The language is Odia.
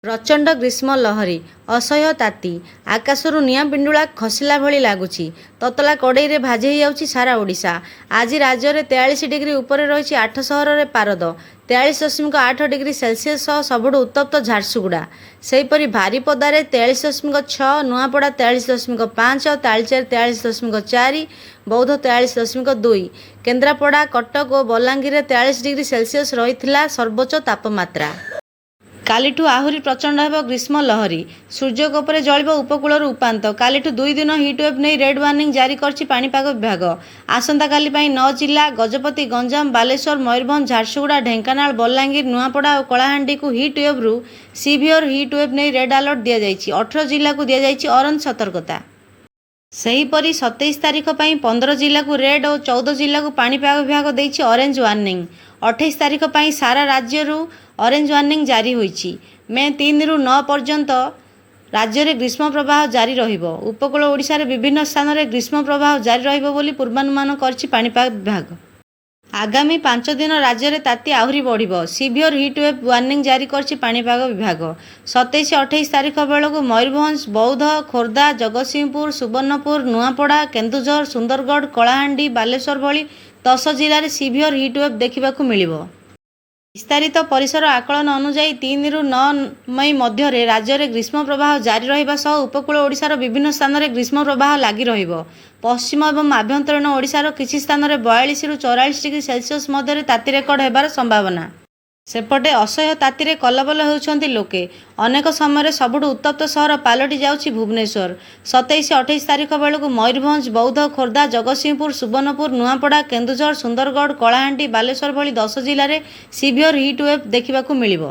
ପ୍ରଚଣ୍ଡ ଗ୍ରୀଷ୍ମ ଲହରୀ, ଅସହ୍ୟ ତାତି। ଆକାଶରୁ ନିଆଁ ପିଣ୍ଡୁଳା ଖସିଲା ଭଳି ଲାଗୁଛି। ତତଲା କଡ଼େଇରେ ଭାଜି ହୋଇଯାଉଛି ସାରା ଓଡ଼ିଶା। ଆଜି ରାଜ୍ୟରେ 43 ଡିଗ୍ରୀ ଉପରେ ରହିଛି ଆଠ ସହରରେ ପାରଦ। 43.8 ଡିଗ୍ରୀ ସେଲସିୟସ ସହ ସବୁଠୁ ଉତ୍ତପ୍ତ ଝାରସୁଗୁଡ଼ା। ସେହିପରି ବାରିପଦାରେ 43.6, ନୂଆପଡ଼ା 43.5, ତାଳଚେର 43.4, ବୌଦ୍ଧ 43.2, କେନ୍ଦ୍ରାପଡ଼ା, କଟକ ଓ ବଲାଙ୍ଗୀରରେ 43 ଡିଗ୍ରୀ ସେଲସିୟସ ରହିଥିଲା ସର୍ବୋଚ୍ଚ ତାପମାତ୍ରା। କାଲିଠୁ ଆହୁରି ପ୍ରଚଣ୍ଡ ହେବ ଗ୍ରୀଷ୍ମ ଲହରୀ। ସୂର୍ଯ୍ୟକୋପରେ ଜଳିବ ଉପକୂଳରୁ ଉପାନ୍ତ। କାଲିଠୁ ଦୁଇ ଦିନ ହିଟୱେଭ୍ ନେଇ ରେଡ୍ ୱାର୍ଣ୍ଣିଂ ଜାରି କରିଛି ପାଣିପାଗ ବିଭାଗ। ଆସନ୍ତାକାଲି ପାଇଁ ନଅ ଜିଲ୍ଲା ଗଜପତି, ଗଞ୍ଜାମ, ବାଲେଶ୍ୱର, ମୟୂରଭଞ୍ଜ, ଝାରସୁଗୁଡ଼ା, ଢେଙ୍କାନାଳ, ବଲାଙ୍ଗୀର, ନୂଆପଡ଼ା ଓ କଳାହାଣ୍ଡିକୁ ହିଟୱେଭ୍ରୁ ସିଭିୟର ହିଟୱେଭ୍ ନେଇ ରେଡ୍ ଆଲର୍ଟ ଦିଆଯାଇଛି। 18 ଜିଲ୍ଲାକୁ ଦିଆଯାଇଛି ଅରେଞ୍ଜ ସତର୍କତା। ସେହିପରି 27 ତାରିଖ ପାଇଁ 15 ଜିଲ୍ଲାକୁ ରେଡ୍ ଓ 14 ଜିଲ୍ଲାକୁ ପାଣିପାଗ ବିଭାଗ ଦେଇଛି ଅରେଞ୍ଜ ୱାର୍ଣ୍ଣିଂ। 28 ତାରିଖ ପାଇଁ ସାରା ରାଜ୍ୟରୁ ଅରେଞ୍ଜ ୱାର୍ଣ୍ଣିଂ ଜାରି ହୋଇଛି। ମେ 3ରୁ 9 ପର୍ଯ୍ୟନ୍ତ ରାଜ୍ୟରେ ଗ୍ରୀଷ୍ମ ପ୍ରବାହ ଜାରି ରହିବ। ଉପକୂଳ ଓଡ଼ିଶାରେ ବିଭିନ୍ନ ସ୍ଥାନରେ ଗ୍ରୀଷ୍ମ ପ୍ରବାହ ଜାରି ରହିବ ବୋଲି ପୂର୍ବାନୁମାନ କରିଛି ପାଣିପାଗ ବିଭାଗ। ଆଗାମୀ 5 ଦିନ ରାଜ୍ୟରେ ତାତି ଆହୁରି ବଢ଼ିବ। ସିଭିୟର ହିଟୱେଭ୍ ୱାର୍ଣ୍ଣିଂ ଜାରି କରିଛି ପାଣିପାଗ ବିଭାଗ। 27, 28 ତାରିଖ ବେଳକୁ ମୟୂରଭଞ୍ଜ, ବୌଦ୍ଧ, ଖୋର୍ଦ୍ଧା, ଜଗତସିଂହପୁର, ସୁବର୍ଣ୍ଣପୁର, ନୂଆପଡ଼ା, କେନ୍ଦୁଝର, ସୁନ୍ଦରଗଡ଼, କଳାହାଣ୍ଡି, ବାଲେଶ୍ୱର ଭଳି 10 ଜିଲ୍ଲାରେ ସିଭିୟର ହିଟୱେଭ୍ ଦେଖିବାକୁ ମିଳିବ। ବିସ୍ତାରିତ ପରିସର ଆକଳନ ଅନୁଯାୟୀ 3ରୁ 9 ମେ ମଧ୍ୟରେ ରାଜ୍ୟରେ ଗ୍ରୀଷ୍ମ ପ୍ରବାହ ଜାରି ରହିବା ସହ ଉପକୂଳ ଓଡ଼ିଶାର ବିଭିନ୍ନ ସ୍ଥାନରେ ଗ୍ରୀଷ୍ମ ପ୍ରବାହ ଲାଗି ରହିବ। ପଶ୍ଚିମ ଏବଂ ଆଭ୍ୟନ୍ତରୀଣ ଓଡ଼ିଶାର କିଛି ସ୍ଥାନରେ 42ରୁ 44 ଡିଗ୍ରୀ ସେଲସିୟସ ମଧ୍ୟରେ ତାତି ରେକର୍ଡ ହେବାର ସମ୍ଭାବନା। ସେପଟେ ଅସହ୍ୟ ତାତିରେ କଲବଲ ହେଉଛନ୍ତି ଲୋକେ। ଅନେକ ସମୟରେ ସବୁଠୁ ଉତ୍ତପ୍ତ ସହର ପାଲଟି ଯାଉଛି ଭୁବନେଶ୍ୱର। 27, 28 ତାରିଖ ବେଳକୁ ମୟୂରଭଞ୍ଜ, ବୌଦ୍ଧ, ଖୋର୍ଦ୍ଧା, ଜଗତସିଂହପୁର, ସୁବର୍ଣ୍ଣପୁର, ନୂଆପଡ଼ା, କେନ୍ଦୁଝର, ସୁନ୍ଦରଗଡ଼, କଳାହାଣ୍ଡି, ବାଲେଶ୍ୱର ଭଳି 10 ଜିଲ୍ଲାରେ ସିଭିୟର ହିଟୱେଭ୍ ଦେଖିବାକୁ ମିଳିବ।